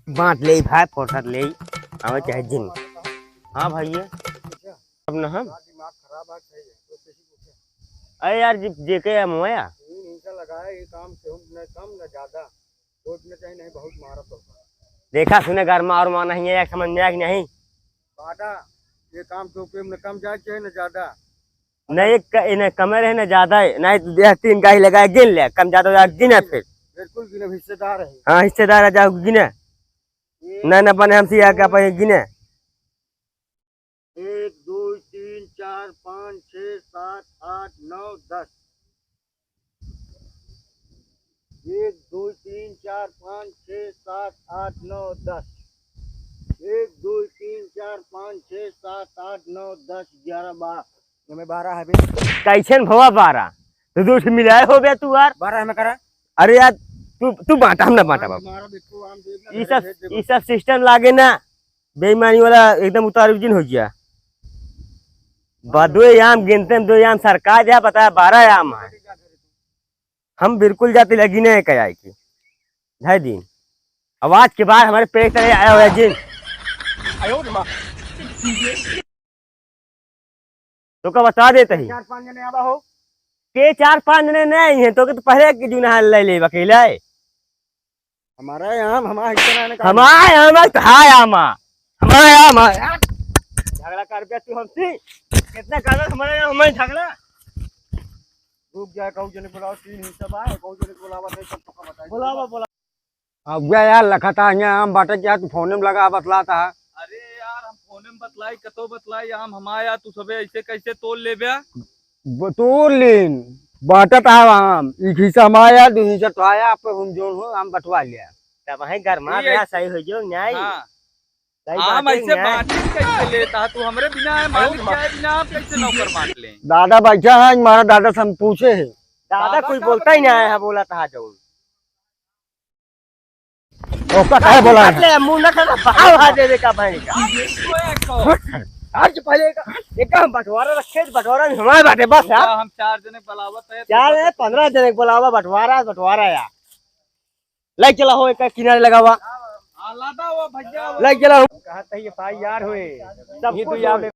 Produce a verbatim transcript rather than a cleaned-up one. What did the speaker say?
बांट ले भाई, फुर्सत ले, आवे चाहे जिन। हाँ भाई, ये अब ना हम। दिमाग खराब है, सही है। तो किसी को क्या? अरे यार, जे, जे के हम आया। तीन हिस्सा लगाया, ये काम से हम न कम न ज्यादा। सोचना चाहिए, नहीं बहुत मारा तो। देखा सुने घर में और माँ नहीं है, एक समझ में आया कि नहीं? बाटा, ये काम तो पे न कम जाए चाहिए न ज्यादा। नहीं, क-, इन्हें कमे रहे ना ज्यादा है, नहीं तो देख तीन गाय लगाए, गिन ले, कम ज्यादा हो जाए, गिने फिर। बिल्कुल गिने, हिस्सेदार है। हाँ, हिस्सेदार है, जाओ गिने। एक, नहीं, ना बने हमसे आके आप गिने। एक, दो, तीन, चार, पाँच, छः, सात, आठ, नौ, दस। एक, दो, तीन, चार, पाँच, छः, सात, आठ, नौ, दस। एक, दो, तीन, चार, पाँच, छः, सात, आठ, नौ, दस, ग्यारह, बारह। हमें बारह है बे। कैसन भवा बारह? तू दो से मिलाए हो बे तू यार। बारह हमें करा। अरे यार, तू, तू बांटा, हम ना बांटा बाबू। मारा देखो, आम देख ना, ई सब, देखो। ई सब सिस्टम लागे ना, बेईमानी वाला एकदम उतारू जिन हो गया। बा दो आम गिनते हैं, दो आम सरकार जा बताया, बारह आम है। हम बिल्कुल जाते लगी नहीं कह आए की। ढाई दिन। अब आज के बाद हमारे पेट तले आया हुआ है जिन। तो का बता देते ही। चार पाँच जने आवा हो। के चार पाँच जने नहीं है, तो के तो पहले के जुना ले ले अकेला है। हमारा यहाँ, हमारा हिस्सा रहने का। हमारा यहाँ मत, हाँ, यहाँ मा। हमारा यहाँ मा। झगड़ा कर बे तू हमसे। कितना कर हमारे यहाँ, हमारे झगड़ा। रुक जाए, कहू जने बुलाओ, तीन हिस्सा बा, कहू जने बुलावा, नहीं, सब पक्का बताई। बुलावा, बुलावा। अब गया यार, लखता है, यहाँ आम बाटे क्या, तू फोने में लगा बतलाता है। अरे यार, हम फोने में बतलाई, कतो बतलाई, आम हमारा, तू सबे ऐसे कैसे तोड़ लेबे? ब-, तोड़ लेन, बांटत है आम, एक हिस्सा हमारा, दो हिस्सा तो आया, आप हम जोन हो, आम बंटवा लिया। तब वहीं गरमा ये गया, सही हो जो, न्याय। हाँ। सही आम बात है, ऐसे न्याय। बांटे कैसे लेता है तू? हमरे बिना है, मालिक के बिना आम कैसे नौकर बांट ले? दादा बैठा है, हमारा दादा से हम पूछे हैं। दादा दादा कुछ का बोलता ही नहीं बताइए? है, बोला था जौन। ओका काहे बोला है? ले, मुंह ना खा, भाव आ देवे का भाई का। आज पहले का, एक हम बंटवारा रखे, बंटवारा में हमारे बाटे, बस यार। हम चार जने बुलावत है, चार तो है, पन्द्रह जने बुलावा, बंटवारा, बंटवारा यार। ले चला हो, एक किनारे लगावा। आलादा हुआ भैया। ले चला हो। कहा था ये भाई यार हुए। सब ये तो कुछ यार हुए।